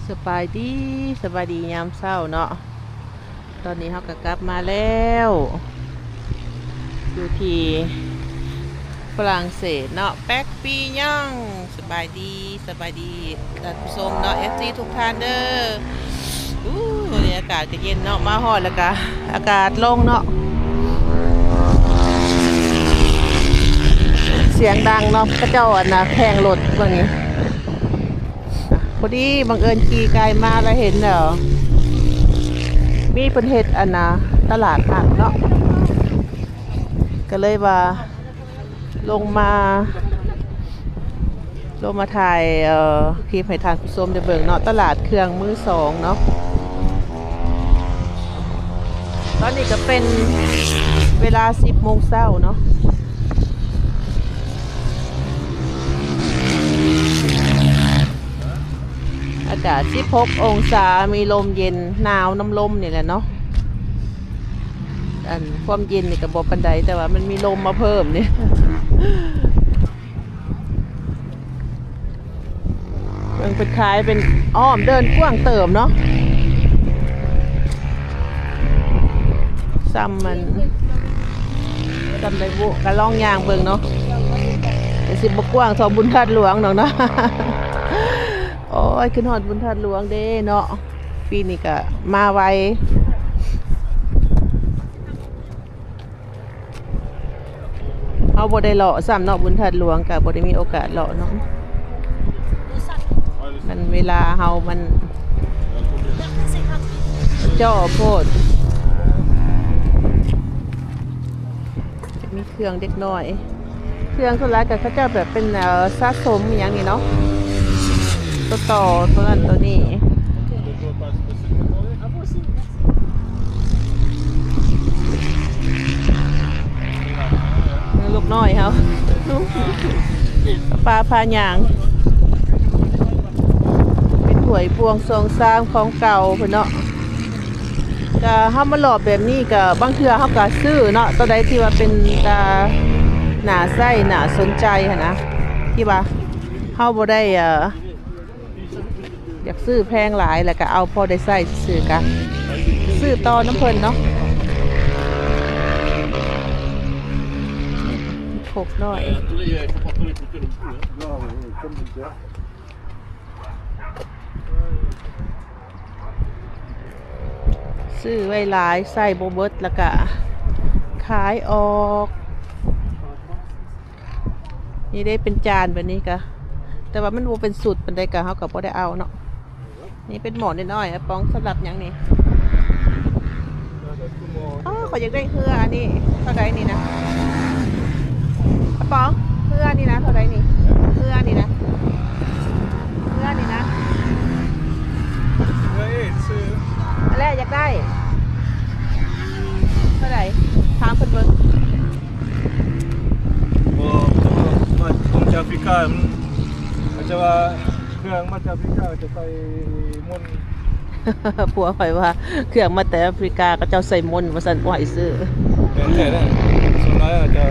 ສະບາຍດີ ສະບາຍດີຍາມເຊົ້າເນາະ. ຕອນນີ້ເຮົາກໍກັບມາແລ້ວ ຢູ່ທີ່ຝຣັ່ງເສດເນາະ ແປັກປີຍອງ. ສະບາຍດີ ສະບາຍດີທ່ານຜູ້ຊົມເນາະ ເອັຟຊີ ທຸກທ່ານເດີ. ອູ້ ບັນຍາກາດກໍເຢັນເນາະ ມາຮອດແລ້ວກໍອາກາດລົງເນາະ ສຽງດັງເນາະ ເຂົາເຈົ້າອັນນ່າແຂ່ງລົດເບິ່ງນີ້. ພໍດີບັງເອີນຂີ່ກາຍມາແລ້ວເຫັນແລ້ວ ມີເພິ່ນເຮັດອັນນ່າຕະຫຼາດນັດເນາະ ກໍເລີຍວ່າລົງມາ ລົງມາຖ່າຍ ເອີ ຄລິບໃຫ້ທ່ານຜູ້ຊົມໄດ້ເບິ່ງເນາະ ຕະຫຼາດເຄື່ອງມືສອງເນາະ. ຕອນນີ້ກໍເປັນເວລາສິບໂມງເຊົ້າເນາະ ອາກາດສິບຫົກອົງສາ ມີລົມເຢັນ ໜາວນຳລົມນີ້ແຫຼະເນາະ. ອັນຄວາມເຢັນນີ້ກໍບໍ່ປານໃດ ແຕ່ວ່າມັນມີລົມມາເພີ່ມນີ້. ເບິ່ງເພິ່ນຂາຍເປັນອ້ອມເດີ່ນກວ້າງເຕີບເນາະ ຊ່ຳມັນ ຊ່ຳໄດ້ບຸ ກໍລອງຍ່າງເບິ່ງເນາະ ກໍຊິບໍ່ກວ້າງເທົ່າບຸນທາດຫຼວງດອກເນາະ. ໂອ້ຍ ຂຶ້ນຮອດບຸນທາດຫຼວງເດ້ເນາະ ປີນີ້ກໍມາໄວ. ເຮົາບໍ່ໄດ້ເລາະຊ້ຳເນາະ ບຸນທາດຫຼວງກໍບໍ່ໄດ້ມີໂອກາດເລາະເນາະ ມັນເວລາເຮົາມັນເຈາະໂພດ. ມີເຄື່ອງເດັກນ້ອຍ ເຄື່ອງສ່ວນຫຼາຍກໍເຂົາເຈົ້າແບບເປັນ ເອີ ສະສົມອີ່ຫຍັງນີ້ເນາະ ໂຕຕໍ່ໂຕນັ້ນໂຕນີ້. ເອີ ລູກນ້ອຍເຮົາ ປ້າພາຍ່າງ ເປັນຖ້ວຍພວງຊອງຊາມຂອງເກົ່າເພິ່ນເນາະ. ກະເຮົາມາລອບແບບນີ້ກະບາງເທື່ອເຮົາກະຊື້ເນາະ ໂຕໃດທີ່ວ່າເປັນຕາໜ້າໃຊ້ໜ້າສົນໃຈຫັ້ນນະ ທີ່ວ່າເຮົາບໍ່ໄດ້ ເອີ ຢາກຊື້ແພງຫຼາຍ ແລ້ວກະເອົາພໍໄດ້ໃຊ້ຊື່ໆ ກະຊື້ຕໍ່ນຳເພິ່ນເນາະ. ຄົກນ້ອຍ ຊື້ໄວ້ຫຼາຍໃຊ້ບໍ່ເບິດ ແລ້ວກະຂາຍອອກ. ນີ້ເດ້ເປັນຈານແບບນີ້ກະ ແຕ່ວ່າມັນບໍ່ເປັນຊຸດປານໃດ ກະເຮົາກະບໍ່ໄດ້ເອົາເນາະ. ນີ້ເປັນໝໍ້ນ້ອຍໆ ອາປອງ ສຳລັບຫຍັງນີ້? ອໍ ຂ້ອຍຢາກໄດ້ເຮືອອັນນີ້ ເທົ່າໃດນີ້ນະ? ອາປອງ ເຮືອນີ້ນະ ເທົ່າໃດນີ້? ເຮືອນີ້ນະ ເຮືອນີ້ນະ ເຮືອເອງຊື່ ອັນແລກຢາກໄດ້ ເທົ່າໃດ? ຖາມເພິ່ນເບິ່ງ. ບໍ່ ມາ ມາຈາກອາຟຣິກາ ມັນ ເຂົາເຈົ້າວ່າ ເຄື່ອງມາຈາກອາຟຣິກາຈະໃສ່ມົນ. ຜົວຂ້ອຍວ່າ ເຄື່ອງມາແຕ່ອາຟຣິກາ ເຂົາເຈົ້າໃສ່ມົນວ່າຊັ້ນ ບໍ່ໃຫ້ຊື້. ແມ່ນແທ້ເດ້ ສ່ວນຫຼາຍເຂົາເຈົ້າ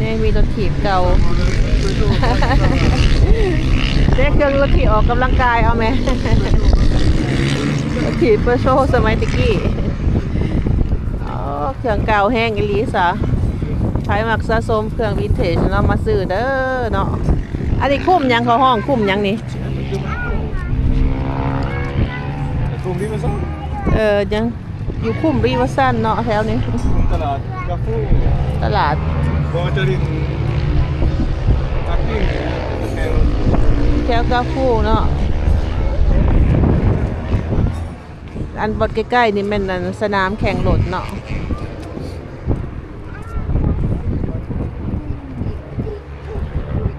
ນີ້ມີລົດຖີບເກົ່າ ເດ້ ເຄື່ອງລົດຖີບອອກກຳລັງກາຍ ເອົາແມ ລົດຖີບເປີໂຊສະໄໝແຕ່ກີ້. ອໍ ເຄື່ອງເກົ່າແຮງອີ່ຫຼີສະ ໃຜມັກສະສົມເຄື່ອງວິນເທຈເນາະ ມາຊື້ເດີເນາະ. ອັນນີ້ຄຸ້ມຫຍັງ ເຂົາຮ້ອງຄຸ້ມຫຍັງນີ້? ຄຸ້ມຣີເວີຊັນ ເອີ ຍັງ ຢູ່ຄຸ້ມຣີເວີຊັນເນາະ ແຖວນີ້ ຄຸ້ມຕະຫຼາດກາຟູ ຕະຫຼາດ ບໍ່ຈະລິນ ຕາກິນ ແຖວກາຟູເນາະ. ອັນບ່ອນໃກ້ໆນີ້ແມ່ນອັນສະໜາມແຂ່ງລົດເນາະ.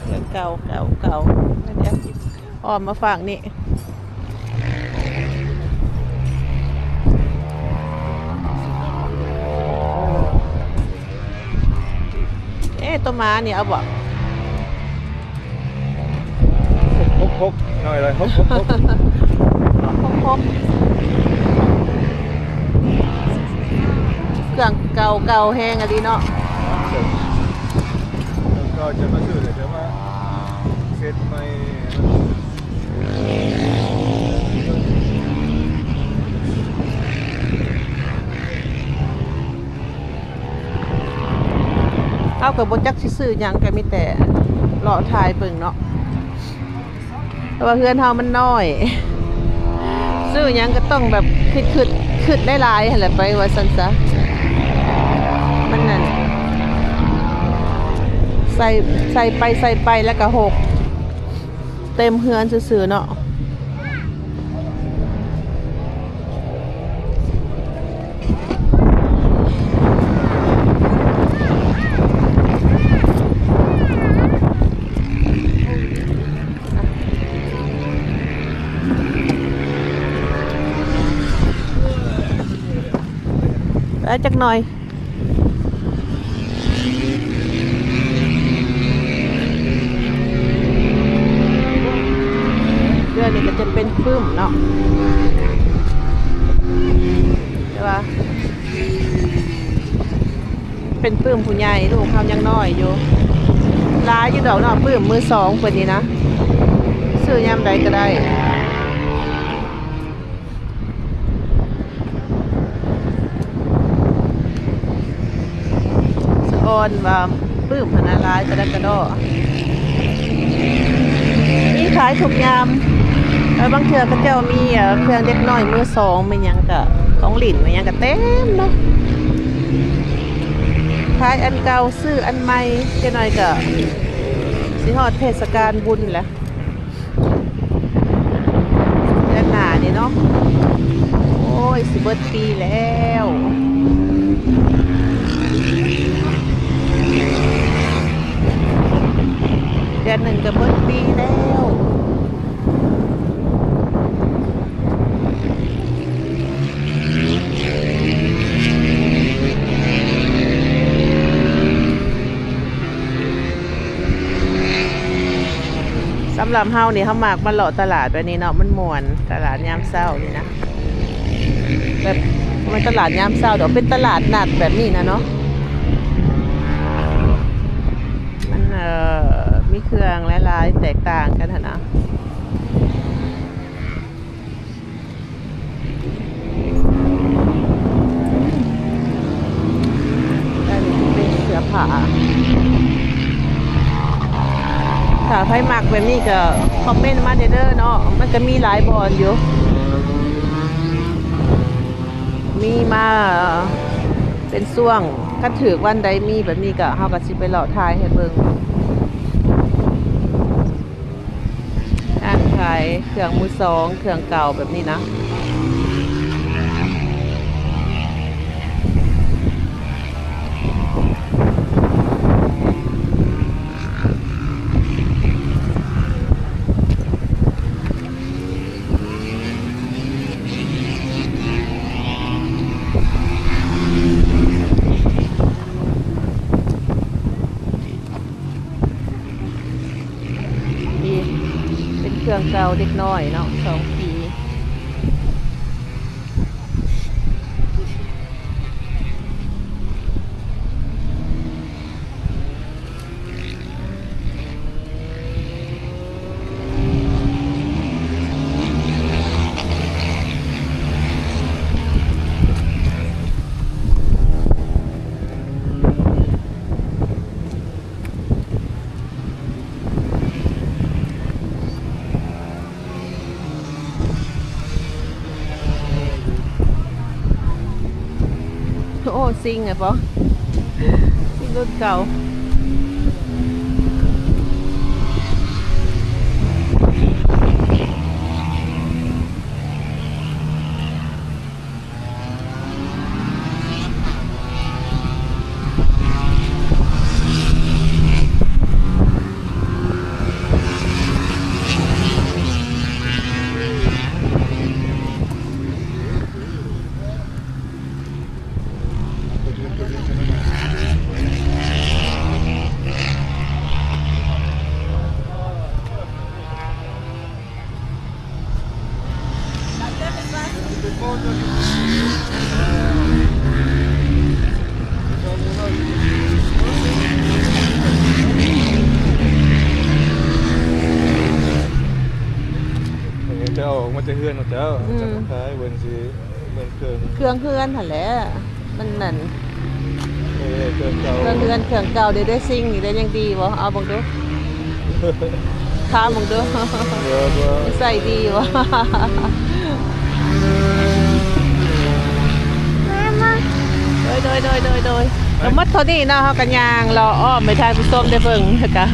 ເຮືອນເກົ່າໆໆ ດຽວອ້ອມມາຝັ່ງນີ້. ເອ ໂຕໝານີ້ເອົາບໍ່? ຫົກຫົກ ນ້ອຍເລີຍ ຫົກຫົກຫົກ ຫົກຫົກ ເຄື່ອງເກົ່າໆແຮງອີ່ຫຼີເນາະ. ກໍຈະມາຊື້ ດຽວຈະມາເຊັດໃໝ່. ເຮົາກໍບໍ່ຈັກຊິຊື້ຫຍັງ ກໍມີແຕ່ເລາະຖ່າຍເບິ່ງເນາະ. ແຕ່ວ່າເຮືອນເຮົາມັນນ້ອຍ ຊື້ຫຍັງກໍຕ້ອງແບບຄິດ ຄິດ ຄິດຫຼາຍໆຫັ້ນແຫຼະໄປ ວ່າຊັ້ນຊະ. ມັນນັ້ນ ໃສ່ ໃສ່ໄປ ໃສ່ໄປແລ້ວກໍຫົກ ເຕັມເຮືອນຊື່ໆເນາະ. ແລ້ວຈັກໜ່ອຍ ເລື່ອງນີ້ກໍຈະເປັນປຶ້ມເນາະ ແຕ່ວ່າ ເປັນປຶ້ມຜູ້ໃຫຍ່ ລູກເຮົາຍັງນ້ອຍຢູ່. ຫຼາຍຢູ່ດອກເນາະ ປຶ້ມມືສອງເພິ່ນນີ້ນະ ຊື້ຍາມໃດກໍໄດ້. ສະອອນວ່າປຶ້ມຫັ້ນນະຫຼາຍກະດະກະດໍ ມີຂາຍທຸກຍາມ. ແລ້ວບາງເທື່ອເຂົາເຈົ້າມີ ເອີ ເຄື່ອງເດັກນ້ອຍມືສອງ ແມ່ນຫຍັງກະ ຂອງຫຼິ້ນແມ່ນຫຍັງກະເຕັມເນາະ ຂາຍອັນເກົ່າ ຊື້ອັນໃໝ່. ຈັກໜ່ອຍກະຊິຮອດເທດສະການບຸນແຫຼະ ເດືອນໜ້ານີ້ເນາະ. ໂອ້ຍ ຊິເບິດປີແລ້ວ ເດືອນໜຶ່ງກໍເບິດປີແລ້ວ. ສຳລັບເຮົານີ້ ເຮົາມັກມາເລາະຕະຫຼາດແບບນີ້ເນາະ ມັນມ່ວນ ຕະຫຼາດຍາມເຊົ້ານີ້ນະ ແບບ ບໍ່ແມ່ນຕະຫຼາດຍາມເຊົ້າດອກ ເປັນຕະຫຼາດນັດແບບນີ້ນະເນາະ. ມັນ ເອີ ມີເຄື່ອງຫຼາຍໆ ແຕກຕ່າງກັນຫັ້ນນະ. ອັນນີ້ເປັນເສື້ອຜ້າ ຖ້າໃຜມັກແບບນີ້ກໍຄອມເມັນມາແດ່ເດີເນາະ ມັນກໍມີຫຼາຍບ່ອນຢູ່ ມີມາເປັນຊ່ວງ ຄັນຖືກວັນໃດມີແບບນີ້ກໍ ເຮົາກໍຊິໄປເລາະຖ່າຍໃຫ້ເບິ່ງ. ຮ້ານຂາຍເຄື່ອງມືສອງ ເຄື່ອງເກົ່າແບບນີ້ນະ. ນີ້ເປັນເຄື່ອງເກົ່າເດັກນ້ອຍເນາະ ສອງປີ. ໂອ້ ຊິງແມ່ນບໍ່? ຊິງລຸ້ນເກົ່າ. ໂອ້ ແຕ່ເຮືອນຂອງເຈົ້າ ອືມ ຈັກມາຂາຍ ເພິ່ນຊິເໝືອນເຄື່ອງ ເຄື່ອງເຮືອນຫັ້ນແຫຼະ ມັນນັ້ນ ເອີ ເຄື່ອງເກົ່າ ເຄື່ອງເຮືອນເຄື່ອງເກົ່າ ເດ ເດ ສິ່ງນີ້ເດ ຍັງດີບໍ່? ເອົາເບິ່ງດູ ຖາມເບິ່ງດູ ບໍ່ ບໍ່ ໃສ່ດີບໍ່? ໂດຍ ໂດຍ ໂດຍ ໂດຍ ໂດຍ ກໍໝົດເທົ່ານີ້ເນາະ ເຮົາກໍຍ່າງເລາະອ້ອມໃຫ້ທ່ານຜູ້ຊົມໄດ້ເບິ່ງ ແລ້ວກໍ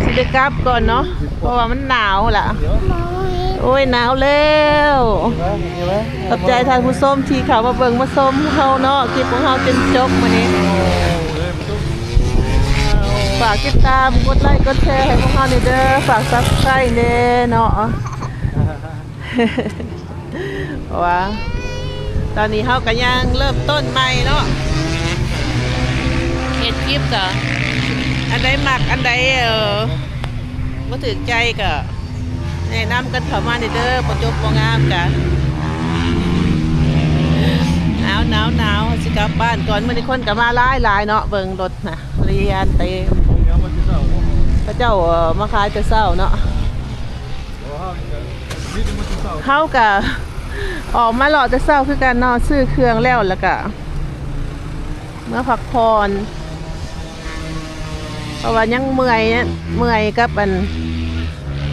ຊິໄດ້ກັບກ່ອນເນາະ ເພາະວ່າມັນໜາວລະ ໂອ້ຍ ໜາວແລ້ວ ຂອບໃຈທ່ານຜູ້ຊົມທີ່ເຂົ້າມາເບິ່ງມາຊົມເຮົາເນາະ ຄລິບຂອງເຮົາຈົນຈົບມື້ນີ້ ຝາກຕິດຕາມ ກົດໄລ ກົດແຊໃຫ້ພວກເຮົາແດ່ເດີ ຝາກ Subscribe ແດ່ເນາະ. ເພາະວ່າຕອນນີ້ເຮົາກໍຍັງເລີ່ມຕົ້ນໃໝ່ເນາະ ເຮັດຄລິບກໍ ອັນໃດມັກ ອັນໃດ ເອີ ບໍ່ຖືກໃຈກໍແນະນຳກັນເຂົ້າມາແດ່ເດີ ບໍ່ຈົບບໍ່ງາມກໍ ໜາວ ໜາວ ໜາວ ຊິກັບບ້ານກ່ອນ ມື້ນີ້ຄົນກໍມາຫຼາຍໆເນາະ ເບິ່ງລົດນະ ລຽນເຕັມ ເຂົາເຈົ້າ ເອີ ມາຂາຍແຕ່ເຊົ້າເນາະ. ເຮົາກະອອກມາເລາະແຕ່ເຊົ້າຄືກັນເນາະ ຊື້ເຄື່ອງແລ້ວ ແລ້ວກະເມືອພັກຜ່ອນ ເພາະວ່າຍັງເມື່ອຍ ເມື່ອຍກັບອັນ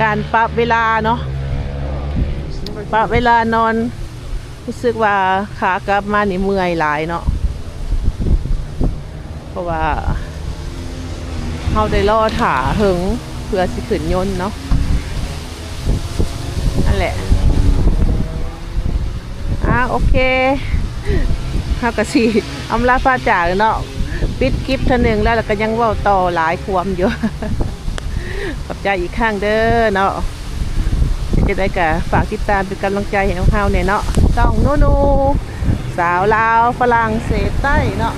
ການປັບເວລາເນາະ ປັບເວລານອນ ຮູ້ສຶກວ່າຂາກັບມານີ້ເມື່ອຍຫຼາຍເນາະ ເພາະວ່າເຮົາໄດ້ລໍຖ້າເຫິງເພື່ອຊິຂຶ້ນຍົນເນາະ ນັ້ນແຫຼະ ອ່າ ໂອເຄ ເຮົາກະຊິອຳລາພາຈາກເນາະ ປິດຄລິບເທື່ອໜຶ່ງແລ້ວ ແລ້ວກະຍັງເວົ້າຕໍ່ຫຼາຍຄວາມຢູ່ ຂອບໃຈອີກຄັ້ງເດີເນາະ ຈັ່ງໃດກະຝາກຕິດຕາມເປັນກຳລັງໃຈໃຫ້ພວກເຮົາແດ່ເນາະ ຊ່ອງນູນູ ສາວລາວຝຣັ່ງເສດໃຕ້ເນາະ.